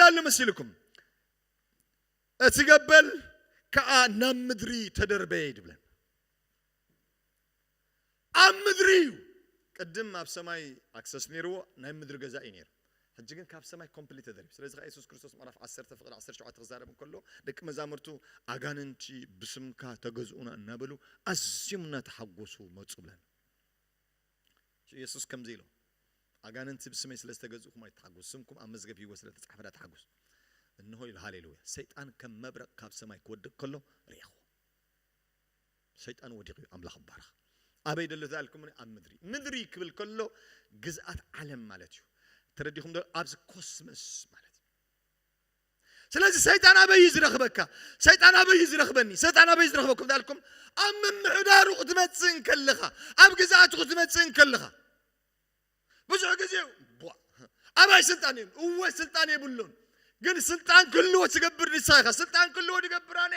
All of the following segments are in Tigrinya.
ኣሎ መሲልኩም። እቲ ገበል ከዓ ናብ ምድሪ ተደርበየ እዩ ድብለን። ኣብ ምድሪ እዩ። ቅድም ኣብ ሰማይ ኣክሰስ ነይርዎ፣ ናይ ምድሪ ገዛ እዩ ነይሩ። ሕጂ ግን ካብ ሰማይ ኮምፕሊት ተደርቢ። ስለዚ ከዓ የሱስ ክርስቶስ ምዕራፍ ዓሰርተ ፍቕዲ ዓሰርተ ሸውዓተ ክዛረብ እንከሎ፣ ደቂ መዛሙርቱ ኣጋንንቲ ብስምካ ተገዝኡና እናበሉ ኣዝዮም እናተሓጎሱ መፁ ብለን። የሱስ ከምዚ ኢሎ፣ ኣጋንንቲ ብስመይ ስለ ዝተገዝእኩም ኣይተሓጎሱ፣ ስምኩም ኣብ መዝገብ ህይወት ስለ ተጻሕፈ ዳ ተሓጎሱ። እንሆ ኢሉ፣ ሃሌሉያ። ሰይጣን ከም መብረቕ ካብ ሰማይ ክወድቅ ከሎ ርኤኹ። ሰይጣን ወዲቑ እዩ፣ ኣምላኽ ይባረኽ። ኣበይ ደሎ ተዳልኩም? ኣብ ምድሪ። ምድሪ ክብል ከሎ ግዝኣት ዓለም ማለት እዩ። ተረዲኹም ዶ? ኣብዚ ኮስመስ ማለት እዩ። ስለዚ ሰይጣን ኣበይ እዩ ዝረኽበካ? ሰይጣን ኣበይ እዩ ዝረኽበኒ? ሰይጣን ኣበይ እዩ ዝረኽበኩም? ዳልኩም ኣብ ምምሕዳሩ ክትመጽእ እንከለኻ፣ ኣብ ግዝኣቱ ክትመጽእ እንከለኻ፣ ብዙሕ ግዜ ቧ፣ ኣባይ ስልጣን የብሉ? እወ ስልጣን የብሉን። ግን ስልጣን ክህልዎ ትገብር ንስኻ ኢኻ። ስልጣን ክህልዎ ድገብር ኣነ።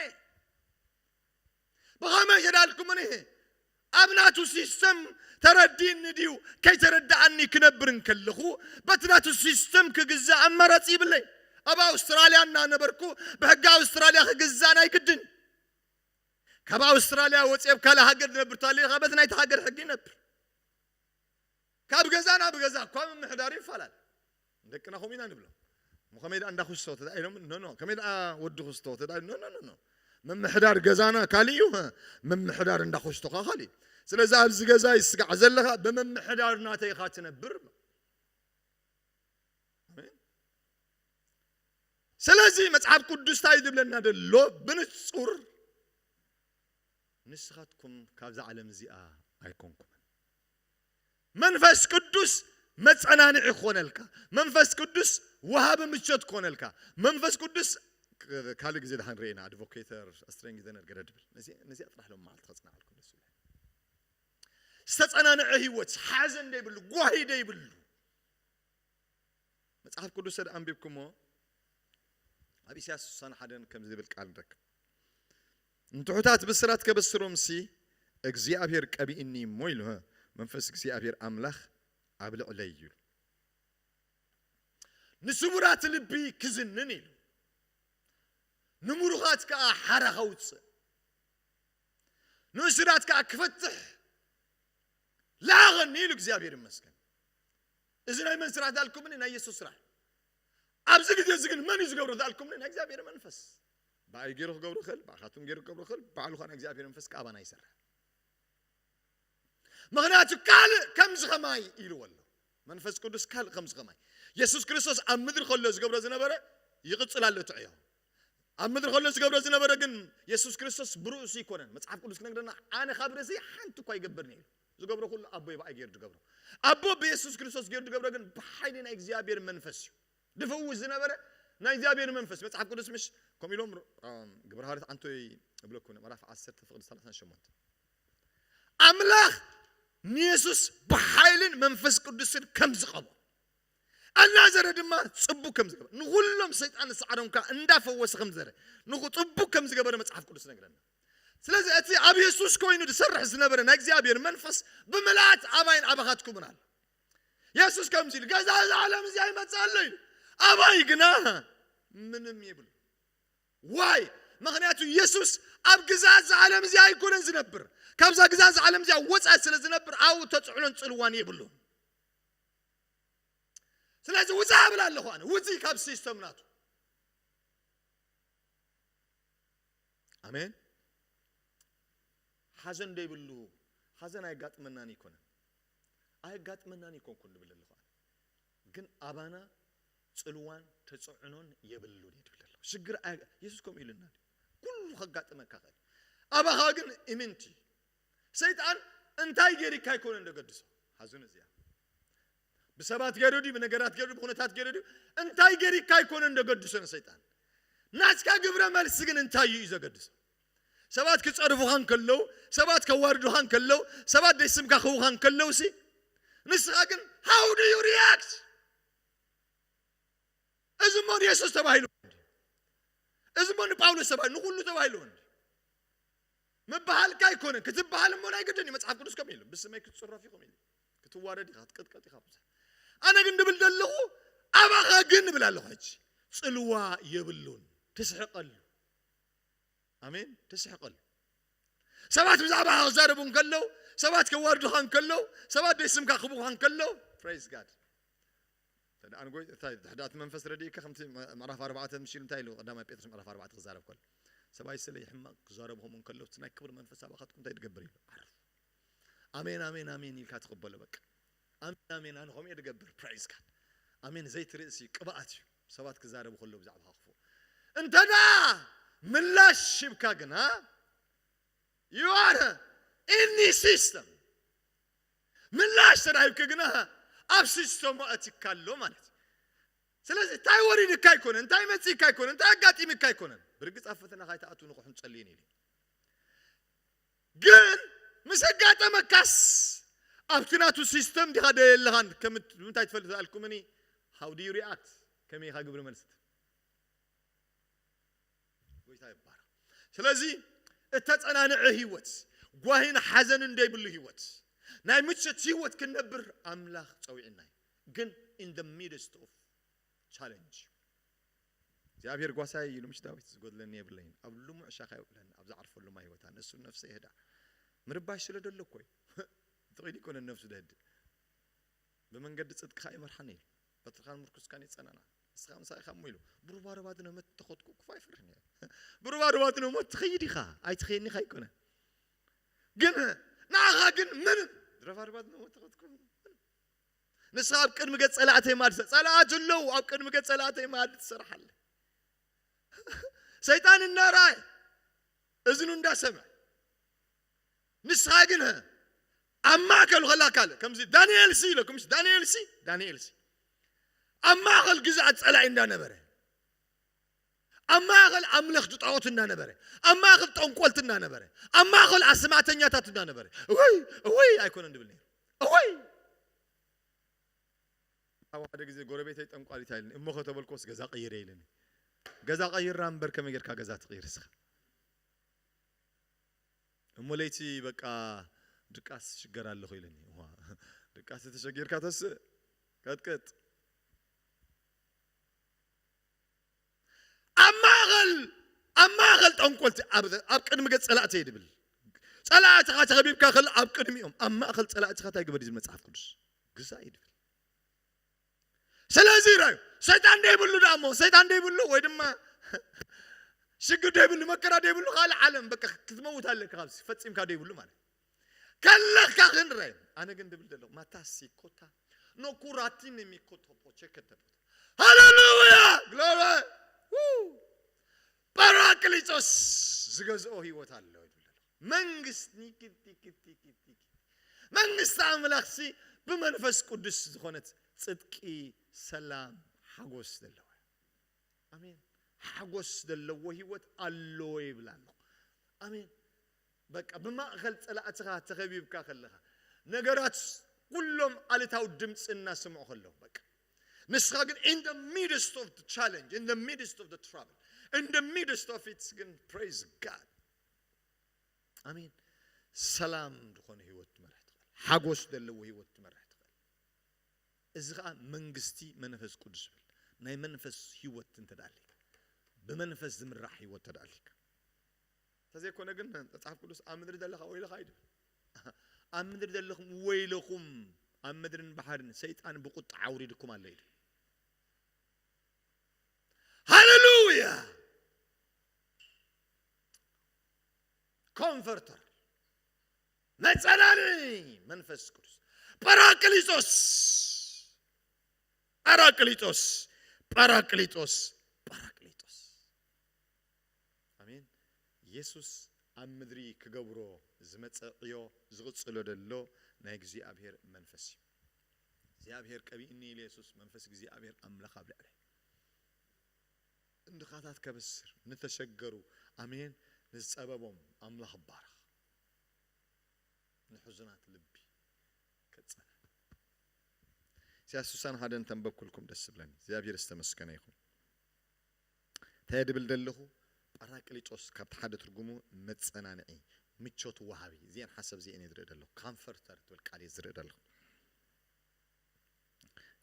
ብኸመይ ተዳልኩምኒ? ኣብ ናቱ ሲስተም ተረዲእኒ ድዩ? ከይተረዳኣኒ ክነብር እንከለኹ፣ በቲ ናቱ ሲስተም ክግዛእ ኣማራጺ ይብለይ። ኣብ ኣውስትራልያ እናነበርኩ፣ ብሕጊ ኣውስትራልያ ክግዛእ ናይ ግድን። ካብ ኣውስትራልያ ወፂአ ኣብ ካልእ ሃገር ዝነብር ተሃልዩ፣ በቲ ናይቲ ሃገር ሕጊ ይነብር። ካብ ገዛ ናብ ገዛ እኳ ምምሕዳር ይፈላለ። ደቅና ከምኡ ኢና ንብሎ። እሞ ከመይ ደኣ እንዳ ኩስቶ ተዳኢሎም? ኖ፣ ኖ። ከመይ ደኣ ወዲ ኩስቶ ተዳኢሎም? ኖ፣ ኖ፣ ኖ፣ ኖ። ምምሕዳር ገዛና ካልእ እዩ፣ ምምሕዳር እንዳ ኩስቶ ከዓ ካልእ እዩ። ስለዚ ኣብዚ ገዛ ይስጋዕ ዘለኻ ብምምሕዳር ናተይ ኢኻ ትነብር። ኣሜን። ስለዚ መጽሓፍ ቅዱስ እንታይ ዝብለና ዘሎ? ብንጹር ንስኻትኩም ካብዛ ዓለም እዚኣ ኣይኮንኩምን። መንፈስ ቅዱስ መጸናንዒ ክኾነልካ፣ መንፈስ ቅዱስ ወሃቢ ምቾት ክኾነልካ፣ መንፈስ ቅዱስ ክ-፣ ካልእ ግዜ ደሓን ርኤና፣ ኣድቮኬተር ስትሬንግዘነር ገለ ድብል። ነዚ-፣ ነዚኣ ጥራሕ ሎም መዓልቲ ከጽናዕልኩም ደስ ይብለኒ። ዝተጸናንዐ ህይወት፣ ሓዘን ደይብሉ፣ ጓሂ ደይብሉ። መጽሓፍ ቅዱስ ተደኣ ኣንቢብኩሞ፣ ኣብ ኢሳያስ ስሳን ሓደን ከም ዝብል ቃል ንረክብ። ንትሑታት ብስራት ከበስሮምሲ እግዚኣብሔር ቀቢእኒ እሞ ኢሉ፣ መንፈስ እግዚኣብሔር ኣምላኽ ኣብ ልዕለይ እዩ። ንስቡራት ልቢ ክዝንን ኢሉ፣ ንምሩኻት ከኣ ሓራ ከውጽእ፣ ንእሱራት ከኣ ክፈትሕ ለኣኸኒ ኢሉ እግዚኣብሔር ይመስገን። እዚ ናይ መን ስራሕ ዳልኩምኒ? ናይ የሱስ ስራሕ። ኣብዚ ግዜ እዚ ግን መን እዩ ዝገብሮ ዳልኩምኒ? ናይ እግዚኣብሔር መንፈስ። ብኣይ ገይሩ ክገብሮ ይኽእል፣ ብኣኻትኩም ገይሩ ክገብሮ ይኽእል፣ ባዕሉ ኸኣ ናይ እግዚኣብሔር መንፈስ ከኣባና ይሰርሕ። ምኽንያቱ ካልእ ከምዚ ኸማይ ኢልዎ ኣሎ። መንፈስ ቅዱስ ካልእ ከምዚ ኸማይ። የሱስ ክርስቶስ ኣብ ምድሪ ከሎ ዝገብሮ ዝነበረ ይቕጽል ኣሎ ትዕዮ። ኣብ ምድሪ ከሎ ዝገብሮ ዝነበረ ግን የሱስ ክርስቶስ ብርእሱ ይኮነን። መጽሓፍ ቅዱስ ክነግረና፣ ኣነ ካብ ርእሲ ሓንቲ እኳ ይገብርን ኢሉ። ዝገብሮ ኩሉ ኣቦይ ብኣይ ገይሩ ዝገብሮ። ኣቦ ብየሱስ ክርስቶስ ገይሩ ዝገብሮ ግን ብሓይሊ ናይ እግዚኣብሔር መንፈስ እዩ። ድፍውስ ዝነበረ ናይ እግዚኣብሔር መንፈስ። መጽሓፍ ቅዱስ ምሽ ከምኡ ኢሎም፣ ኣም፣ ግብረ ሃዋርያት ኣንቶይ እብለኩም፣ ምዕራፍ ዓሰርተ ፍቕዲ ሰላሳን ሸሞንተን። ኣምላኽ ንየሱስ ብሓይልን መንፈስ ቅዱስን ከም ዝቐቦ፣ ኣናዘረ ድማ ጽቡቅ ከም ዝገበረ፣ ንኹሎም ሰይጣን ዝሰዓሮም ከኣ እንዳፈወሰ ከም ዝዘረ፣ ንኹ-፣ ጽቡቅ ከም ዝገበረ መጽሓፍ ቅዱስ ይነግረና። ስለዚ እቲ ኣብ የሱስ ኮይኑ ዝሰርሕ ዝነበረ ናይ እግዚኣብሔር መንፈስ ብምልኣት ኣባይን ኣባኻትኩምን ኣሎ። የሱስ ከምዚ ኢሉ፣ "ገዛ እዚ ዓለም እዚ ኣይመጽእ ኣሎ" ኢሉ። ኣባይ ግና ምንም ይብል። ዋይ? ምኽንያቱ የሱስ ኣብ ግዛት እዚ ዓለም እዚ ኣይኮነን ዝነብር። ካብዛ ግዛት እዚ ዓለም እዚኣ ወጻኢ ስለ ዝነብር ኣብኡ ተጽዕኖን ጽልዋን የብሉን። ስለዚ ውጻእ እብል ኣለኹ ኣነ። ውጺእ ካብ ሲስተም ናቱ። ኣሜን። ሓዘን ደይብሉ፣ ሓዘን ኣየጋጥመናን ይኮነን። ኣየጋጥመናን ይኮንኩን ድብል ኣለኹ ኣነ። ግን ኣባና ጽልዋን ተጽዕኖን የብሉን እዩ ድብል ኣለኹ። ሽግር ኣየ-፣ የሱስ ከምኡ ኢሉና ድዩ? ኩሉ ከጋጥመካ ኽእል። ኣባኻ ግን እምንቲ። ሰይጣን እንታይ ገይርካ ኣይኮነን ደገድሶ። ሓዙን እዚኣ። ብሰባት ገይሩ ድዩ፣ ብነገራት ገይሩ ድዩ፣ ብኹነታት ገይሩ ድዩ፣ እንታይ ገይርካ ኣይኮነን ደገድሶ ንሰይጣን። ናትካ ግብረ መልሲ ግን እንታይ እዩ ዘገድሶ? ሰባት ክጸርፉኻ እንከለዉ፣ ሰባት ከዋርዱኻ እንከለዉ፣ ሰባት ደይ ስምካ ክህቡኻ እንከለዉ ሲ፣ ንስኻ ግን how do you react? እዚ እሞ ንየሱስ ተባሂሉ እንዲ? እዚ እሞ ንጳውሎስ ተባሂሉ፣ ንኹሉ ተባሂሉ እንዲ? ምበሃልካ ኣይኮነን፣ ክትበሃል እሞ ናይ ግድን እዩ። መጽሓፍ ቅዱስ ከምኡ ኢሉ፣ "ብስመይ ክትጽረፍ ኢኹም" ኢሉ። ክትዋረድ ኢኻ፣ ክትቅጥቀጥ ኢኻ ብዙሕ። ኣነ ግን ድብል ዘለኹ፣ ኣባኻ ግን እብል ኣለኹ ሕጂ። ጽልዋ የብሉን። ትስሕቀሉ። ኣሜን። ትስሕቀሉ። ሰባት ብዛዕባኻ ክዛረቡ እንከለዉ፣ ሰባት ከዋርዱኻ እንከለዉ፣ ሰባት ደይ ስምካ ክብኹኻ እንከለዉ፣ praise God። ተደኣ ንጎይ፣ እንታይ፣ ድሕዳት መንፈስ ረድእካ፣ ከምቲ ምዕራፍ ኣርባዕተ ምሽ ኢሉ እንታይ ኢሉ? ቀዳማይ ጴጥሮስ ምዕራፍ ኣርባዕተ ክዛረብ ከሎ፣ ሰብኣይ ስለ ይሕመቕ ክዛረቡ ከምኡ እንከለዉ፣ እቲ ናይ ክብሪ መንፈስ ኣባኻትኩም እንታይ ትገብር ኢሉ? ዓርፍ። ኣሜን፣ ኣሜን፣ ኣሜን ኢልካ ትቕበሎ በቃ። ኣሜን፣ ኣሜን፣ ኣነ ከምኡ እየ ዝገብር። Praise God። ኣሜን። ዘይቲ ርእሲ ቅብኣት እዩ። ሰባት ክዛረቡ ከለዉ ብዛዕባኻ ክፉእ። እንተ ደኣ ምላሽ ሂብካ ግና፣ you are in the system። ምላሽ ተዳሂብኪ ግና ኣብ ሲስተሙ ኣቲካ ኣሎ ማለት እዩ። ስለዚ እንታይ ወሪድካ ኣይኮነን፣ እንታይ መጺእካ ኣይኮነን፣ እንታይ ኣጋጢምካ ኣይኮነን። ብርግጽ ኣብ ፈተና ካይትኣትው ንቑሕን ጸልይን ኢሉ። ግን ምስ ኣጋጠመካስ ኣብቲ ናቱ ሲስተም ዲኻ ደየ ኣለኻን ከም ምንታይ ትፈልጥ ኣልኩምኒ? How do you react? ከመይ ኢኻ ግብሪ መልሲ ትህብ? ጎይታ ይባረክ። ስለዚ እተጸናንዐ ህይወት፣ ጓሂን ሓዘንን ደይብሉ ህይወት፣ ናይ ምቸት ህይወት ክንነብር ኣምላኽ ጸዊዕና እዩ። ግን in the midst of challenge እግዚኣብሔር ጓሳይ ኢሉ ምሽ ዳዊት ዝጎድለኒ የብለይን፣ ኣብ ልሙዕ ሻኻ የውዕለኒ፣ ኣብ ዝዓርፈሉ ማይ ህይወት ኣነሱ ነፍሰ ይህዳ። ምርባሽ ስለ ደሎ እኮ እዩ። ትቕኢድ ይኮነ ነፍሱ ደህድ። ብመንገዲ ጽድቅኻ ይመርሓኒ ኢሉ፣ በትርኻን ምርኩስካን የጸናና። ንስኻ ምሳይ ኢኻ እሞ ኢሉ። ብሩባሩባት ነመት ተኸትኩ ክፉ ኣይፈርሕን እየ። ብሩባሩባት ነመት ትኸይድ ኢኻ፣ ኣይትኸየኒ ኢኻ ኣይኮነ። ግን ንዓኻ ግን ምንም ድረባርባት ነመት ተኸትኩ። ንስኻ ኣብ ቅድሚ ገጽ ጸላእተይ ማድ፣ ጸላእት ኣለዉ፣ ኣብ ቅድሚ ገጽ ጸላእተይ ማድ ትሰርሓለ። ሰይጣን እናረኣየ፣ እዝኑ እንዳሰምዐ፣ ንስኻ ግን ኣብ ማእከሉ ከላ ካልእ፣ ከምዚ ዳንኤል ሲ ኢለኩም፣ ዳንኤል ሲ፣ ዳንኤል ሲ ኣብ ማእከል ግዝኣት ጸላኢ እንዳነበረ፣ ኣብ ማእከል ኣምለኽቲ ጣዖት እናነበረ፣ ኣብ ማእከል ጠንቆልቲ እናነበረ፣ ኣብ ማእከል ኣስማተኛታት እናነበረ፣ እወይ፣ እወይ ኣይኮነን ድብል ነይሩ። እወይ! ኣብ ሓደ ግዜ ጎረቤተይ ጠንቋሊት ኣይልኒ፣ እሞ ከተበልኮስ ገዛ ቀይረ ኢልኒ። ገዛ ቀይራ እምበር ከመይ ጌርካ ገዛ ትቕይር እስኻ? እሞ ለይቲ በቃ ድቃስ ሽገር ኣለኹ ኢልኒ። እዋ፣ ድቃስ ተሸጊርካ ተስእ፣ ቀጥቀጥ። ኣብ ማእኸል፣ ኣብ ማእኸል ጠንቆልቲ፣ ኣብ፣ ኣብ ቅድሚ ገጽ ጸላእተይ ድብል። ጸላእትኻ ተኸቢብካ ከሎ ኣብ ቅድሚኦም፣ ኣብ ማእኸል ጸላእትኻ እንታይ ግበር እዩ ዝብል መጽሓፍ ቅዱስ? ግዛእ እዩ ድብል። ስለዚ ራዩ፣ ሰይጣን ደይብሉ ደኣ እሞ፣ ሰይጣን ደይብሉ ወይ ድማ ሽግር ደይብሉ፣ መከራ ደይብሉ፣ ካልእ ዓለም በቃ ክትመውት ኣለካ፣ ካብዚ ፈጺምካ ደይብሉ ማለት እዩ። ከለካ ክንረ፣ ኣነ ግን ድብል ዘለኹ፣ ማታሲ ኮታ፣ ኖኩራቲን የሚኮቶ ፖቸ ከተቦት። ሃሌሉያ! ግሎሪ! ው! ጳራቅሊጦስ ዝገዝኦ ህይወት ኣሎ ይብል ዘሎ። መንግስቲ ኪቲ፣ ኪቲ፣ ኪቲ፣ ኪቲ። መንግስቲ ኣምላኽሲ ብመንፈስ ቅዱስ ዝኾነት ጽድቂ፣ ሰላም፣ ሓጎስ ዘለዋ። ኣሜን። ሓጎስ ዘለዎ ህይወት ኣሎ ይብል ኣሎ። ኣሜን። በቃ ብማእከል ጸላእትኻ ተኸቢብካ ከለኻ፣ ነገራት ኩሎም ኣሉታዊ ድምፂ እናሰምዑ ከለዉ፣ በቃ ንስኻ ግን in the midst of the challenge, in the midst of the trouble, in the midst of it ግን praise God. ኣሜን። ሰላም ዝኾነ ህይወት ትመርሕ ትኽእል። ሓጎስ ዘለዎ ህይወት ትመርሕ ትኽእል። እዚ ኸኣ መንግስቲ መንፈስ ቅዱስ ይብል። ናይ መንፈስ ህይወት እንተ ደኣ ኣሊካ፣ ብመንፈስ ዝምራሕ ህይወት እንተ ደኣ ኣሊካ። እንተዘይኮነ ግን መጽሓፍ ቅዱስ ኣብ ምድሪ ዘለኻ ወይለኻ እዩ ድብል። ኣብ ምድሪ ዘለኹም ወይለኹም፣ ኣብ ምድርን ባሕርን ሰይጣን ብቁጣ ኣውሪድኩም ኣሎ እዩ ድብል። ሃሌሉያ! ኮንፈርተር፣ መጸናኒ መንፈስ ቅዱስ፣ ጳራቅሊጦስ፣ ጳራቅሊጦስ፣ ጳራቅሊጦስ፣ ጳራቅሊጦስ። ኣሜን። ኢየሱስ ኣብ ምድሪ ክገብሮ ዝመጸ ዕዮ ዝቕጽሎ ዘሎ ናይ እግዚኣብሔር መንፈስ እዩ። እግዚኣብሔር ቀቢእኒ ኢሉ ኢየሱስ፣ መንፈስ እግዚኣብሔር ኣምላኽ ኣብ ልዕለይ። እንድኻታት ከበስር፣ ንተሸገሩ፣ ኣሜን፣ ንዝጸበቦም ኣምላኽ ይባረኽ። ንሕዙናት ልቢ ከጸና። ኢሳያስ ስሳን ሓደን ተንበብኩልኩም ደስ ዝብለኒ። እግዚኣብሔር ዝተመስገነ ይኹን። እንታይ ድብል ደለኹ? ጳራቅሊጦስ ካብቲ ሓደ ትርጉሙ መጸናንዒ፣ ምቾት ወሃቢ። እዚአን ሓሳብ እዚአን እየ ዝርኢ ደለኹ። ካምፈርተር ትብል ቃል እየ ዝርኢ ደለኹ።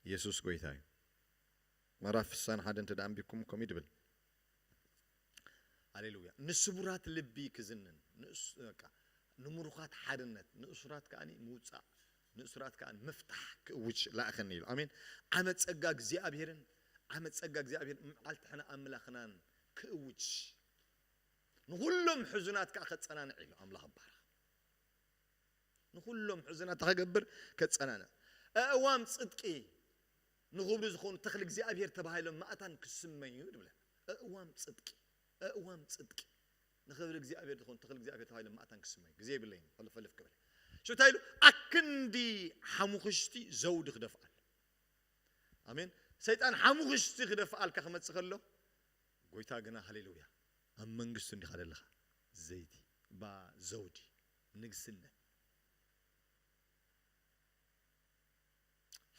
ኢየሱስ ጎይታ እዩ። ምዕራፍ ስሳን ሓደ እንተ ደኣ ኣንቢብኩም ከምኡ ይብል። ሃሌሉያ። ንስቡራት ልቢ ክዝንን፣ ንእስ-፣ በቃ፣ ንምሩኻት ሓርነት፣ ንእሱራት ከኣ ምውጻእ፣ ንእሱራት ከኣ ምፍታሕ ክእውጅ ለኣኸኒ ኢሉ። ኣሜን። ዓመት ጸጋ እግዚኣብሔርን፣ ዓመት ጸጋ እግዚኣብሔር መዓልቲ ሕነ ኣምላኽናን ክእውጅ፣ ንኹሎም ሕዙናት ከኣ ከጸናንዕ ኢሉ። ኣምላኽ ይባረኽ። ንኹሎም ሕዙናት ከገብር ከጸናንዕ። ኣእዋም ጽድቂ ንኽብሪ ዝኾኑ ተኽሊ እግዚኣብሔር ተባሂሎም ማእታን ክስመዩ ይብለና። ኣእዋም ጽድቂ፣ ኣእዋም ጽድቂ ንኽብሪ እግዚኣብሔር ዝኾኑ ተኽሊ እግዚኣብሔር ተባሂሎም ማእታን ክስመዩ። ግዜ የብለይን፣ ሕልፍ ሕልፍ ክብል። ሽታ ኢሉ፣ ኣክንዲ ሓሙኽሽቲ ዘውዲ ክደፍኣሉ። ኣሜን። ሰይጣን ሓሙኽሽቲ ክደፍኣልካ ክመጽእ ከሎ፣ ጎይታ ግና፣ ሃሌሉያ፣ ኣብ መንግስቱ እንዲኻ ዘለኻ። ዘይቲ፣ ባ፣ ዘውዲ፣ ንግስነት።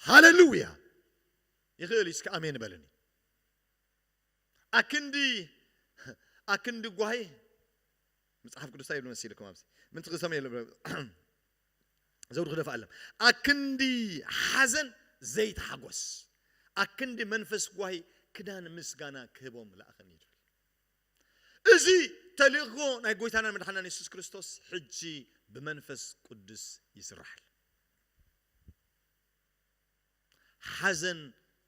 ሃሌሉያ። ይኽእል እዩ፣ እስከ ኣሜን በልኒ። ኣክንዲ፣ ኣክንዲ ጓሂ፣ መጽሓፍ ቅዱስ ይብል መሲልኩም ኣብዚ። ምን ትኽሰም የለ፣ ዘውዲ ክደፋ ኣለም። ኣክንዲ ሓዘን ዘይትሓጎስ፣ ኣክንዲ መንፈስ ጓሂ ክዳን ምስጋና ክህቦም ለኣኸኒ ይብል። እዚ ተልእኮ ናይ ጎይታናን መድሓናን የሱስ ክርስቶስ ሕጂ ብመንፈስ ቅዱስ ይስራሓል። ሓዘን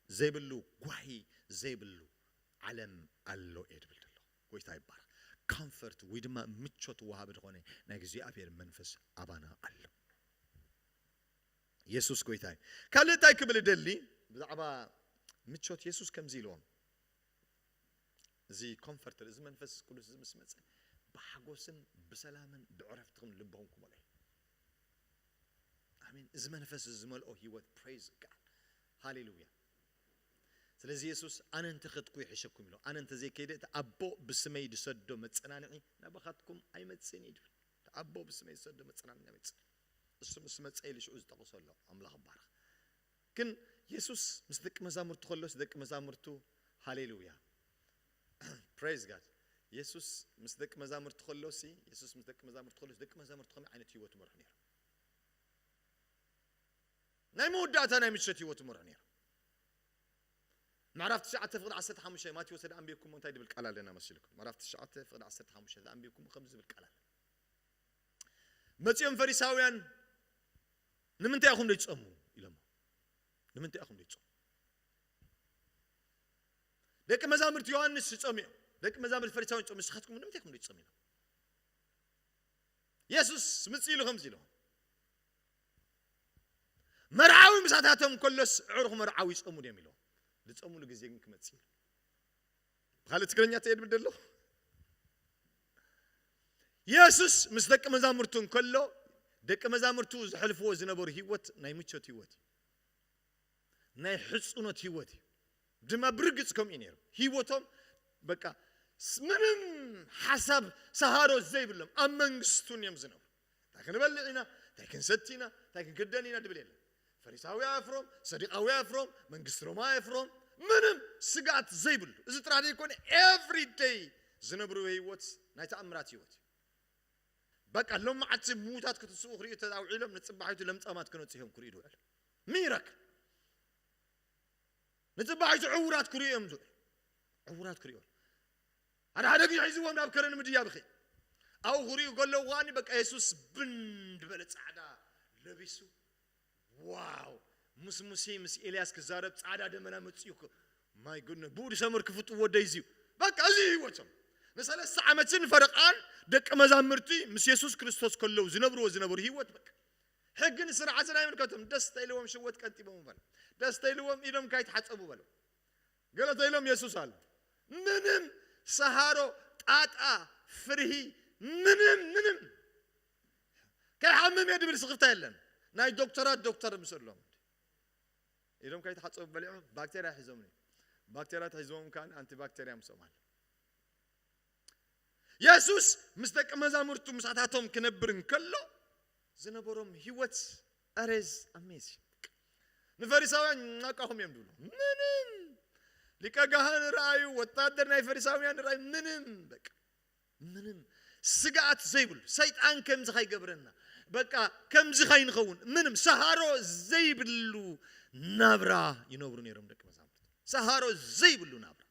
ዘይብሉ፣ ጓሂ ዘይብሉ ዓለም ኣሎ እየ ድብል ዘሎ። ጎይታ ይባረክ። ኮምፈርት ወይ ድማ ምቾት ወሃቢ ዝኾነ ናይ እግዚኣብሔር መንፈስ ኣባና ኣሎ። የሱስ ጎይታ እዩ። ካልእ እንታይ ክብል እደሊ ብዛዕባ ምቾት? የሱስ ከምዚ ኢልዎም፣ እዚ ኮምፈርተር፣ እዚ መንፈስ ቅዱስ እዚ ምስ መጸ፣ ብሓጎስን ብሰላምን ብዕረፍትኹም ልብኹም ክመልኦ እዩ። ኣሜን። እዚ መንፈስ እዚ ዝመልኦ ህይወት፣ ፕሬዝ ጋድ፣ ሃሌሉያ። ስለዚ የሱስ፣ ኣነ እንተኸድኩ ይሕሸኩም ኢሎ፣ ኣነ እንተዘይከይደ እቲ ኣቦ ብስመይ ዝሰዶ መጸናንዒ ናባኻትኩም ኣይመጽእን እዩ ድብል። እቲ ኣቦ ብስመይ ዝሰዶ መጸናንዒ ኣይመጽእን። እሱ ምስ መጸ ኢሉ ሽዑ ዝጠቕሶ ኣሎ። ኣምላኽ ይባረኽ። ግን የሱስ ምስ ደቂ መዛሙርቱ ከሎስ፣ ደቂ መዛሙርቱ፣ ሃሌሉያ፣ ፕሬዝ ጋድ። የሱስ ምስ ደቂ መዛሙርቱ ከሎሲ፣ የሱስ ምስ ደቂ መዛሙርቱ ከሎስ፣ ደቂ መዛሙርቱ ከመይ ዓይነት ህይወት ይመርሑ ነይሮም? ናይ መወዳእታ ናይ ምሸት ህይወት ይመርሑ ነይሮም። ምዕራፍ ትሽዓተ ፍቕዲ ዓሰርተ ሓሙሽተ ማቴዎስ ተደኣ ኣንቢብኩም እንታይ ዝብል ቃል ኣለና መሲልኩም? ምዕራፍ ትሽዓተ ፍቕዲ ዓሰርተ ሓሙሽተ ተደኣ ኣንቢብኩም ከምዚ ዝብል ቃል ኣለ። መጺኦም ፈሪሳውያን፣ "ንምንታይ ኢኹም ዘይትጸሙ?" ኢሎም። "ንምንታይ ኢኹም ዘይትጸሙ? ደቂ መዛሙርቲ ዮሃንስ ይጸሙ እዮም፣ ደቂ መዛሙርቲ ፈሪሳውያን ይጸሙ፣ ንስኻትኩም ንምንታይ ኢኹም ዘይትጸሙ?" ኢሎም። የሱስ ምጽእ ኢሉ ከምዚ ኢሎም፣ "መርዓዊ ምሳታቶም ከሎስ፣ ኣዕሩኽ መርዓዊ ይጸሙ ድዮም?" ኢሎም። ዝጸሙሉ ግዜ ግን ክመጽእ ኢሉ። ብኻልእ ትግርኛ ተየድብል ደሎ፣ የሱስ ምስ ደቂ መዛሙርቱ እንከሎ፣ ደቂ መዛሙርቱ ዘሕልፍዎ ዝነበሩ ህይወት ናይ ምቾት ህይወት እዩ። ናይ ሕጹኖት ህይወት እዩ። ድማ ብርግጽ ከምኡ እዩ ነይሩ። ህይወቶም በቃ ስ-፣ ምንም ሓሳብ ሰሃሮ ዘይብሎም ኣብ መንግስቱን እዮም ዝነብሩ። እንታይ ክንበልዕ ኢና፣ እንታይ ክንሰቲ ኢና፣ እንታይ ክንክደን ኢና ድብል የለን። ፈሪሳዊ ኣፍሮም፣ ሰዲቃዊ ኣፍሮም፣ መንግስቲ ሮማ ኣፍሮም፣ ምንም ስግኣት ዘይብሉ። እዚ ጥራሕ ዘይኮነ፣ ኤቭሪ ደይ ዝነብርዎ ህይወት ናይ ተኣምራት ህይወት እዩ። በቃ ሎም መዓልቲ ምዉታት ክትስኡ ክርእዩ ተውዒሎም፣ ንጽባሒቱ ለምጻማት ክነጽሁ እዮም ክርእዩ ዝውዕሉ። ሚራክል። ንጽባሒቱ ዕዉራት ክርእዩ እዮም ዝውዕሉ። ዕዉራት ክርእዩ። ሓደ ሓደ ግዜ ሒዝዎም ናብ ከረን ምድያብ ይኽእል። ኣብኡ ክርእዩ ከለዉ ከኣኒ በቃ የሱስ ብን ዝበለ ጻዕዳ ለቢሱ፣ ዋው፣ ምስ ሙሴ ምስ ኤልያስ ክዛረብ ጻዕዳ ደመና መጺኡ እኮ። ማይ ጉድነስ፣ ብኡ ዝሰመር ክፍጡ ወደይ እዚዩ። በቃ እዚ ህይወቶም። ንሰለስተ ዓመትን ፈረቓን ደቂ መዛሙርቲ ምስ የሱስ ክርስቶስ ከለዉ ዝነብርዎ ዝነበሩ ህይወት በቃ። ሕግን ስርዓትን ኣይምልከቶም። ደስ ተኢልዎም ሽወት ቀንጢቦም በሉ። ደስ ተኢልዎም ኢዶም ካይተሓጸቡ በሉ። ገለ ተኢሎም የሱስ ኣሎ። ምንም ሰሃሮ፣ ጣጣ፣ ፍርሂ፣ ምንም፣ ምንም። ከይሓምም እየ ድብል ስኽፍታ የለን። ናይ ዶክተራት ዶክተር ምስሎም። ኢዶም ከይተሓጸቡ በሊዖም ባክቴርያ ሒዞም እዩ። ባክቴርያ ተሒዞም ከኣ ኣንቲባክቴርያ ምስኦም ኣሎ። የሱስ ምስ ደቂ መዛሙርቱ ምሳታቶም ክነብር እንከሎ ዝነበሮም ህይወት ኣሬዝ ኣሜዚንግ። ንፈሪሳውያን ናቃኹም እዮም ድብሉ። ምንም ሊቀ ካህን ረኣዩ፣ ወታደር ናይ ፈሪሳውያን ረኣዩ፣ ምንም በቃ ምንም ስግኣት ዘይብሉ፣ ሰይጣን ከምዚ ካይገብረና፣ በቃ ከምዚ ካይንኸውን፣ ምንም ሰሃሮ ዘይብሉ ናብራ ይነብሩ ነይሮም ደቂ መዛሙርቱ። ሰሃሮ ዘይብሉ ናብራ።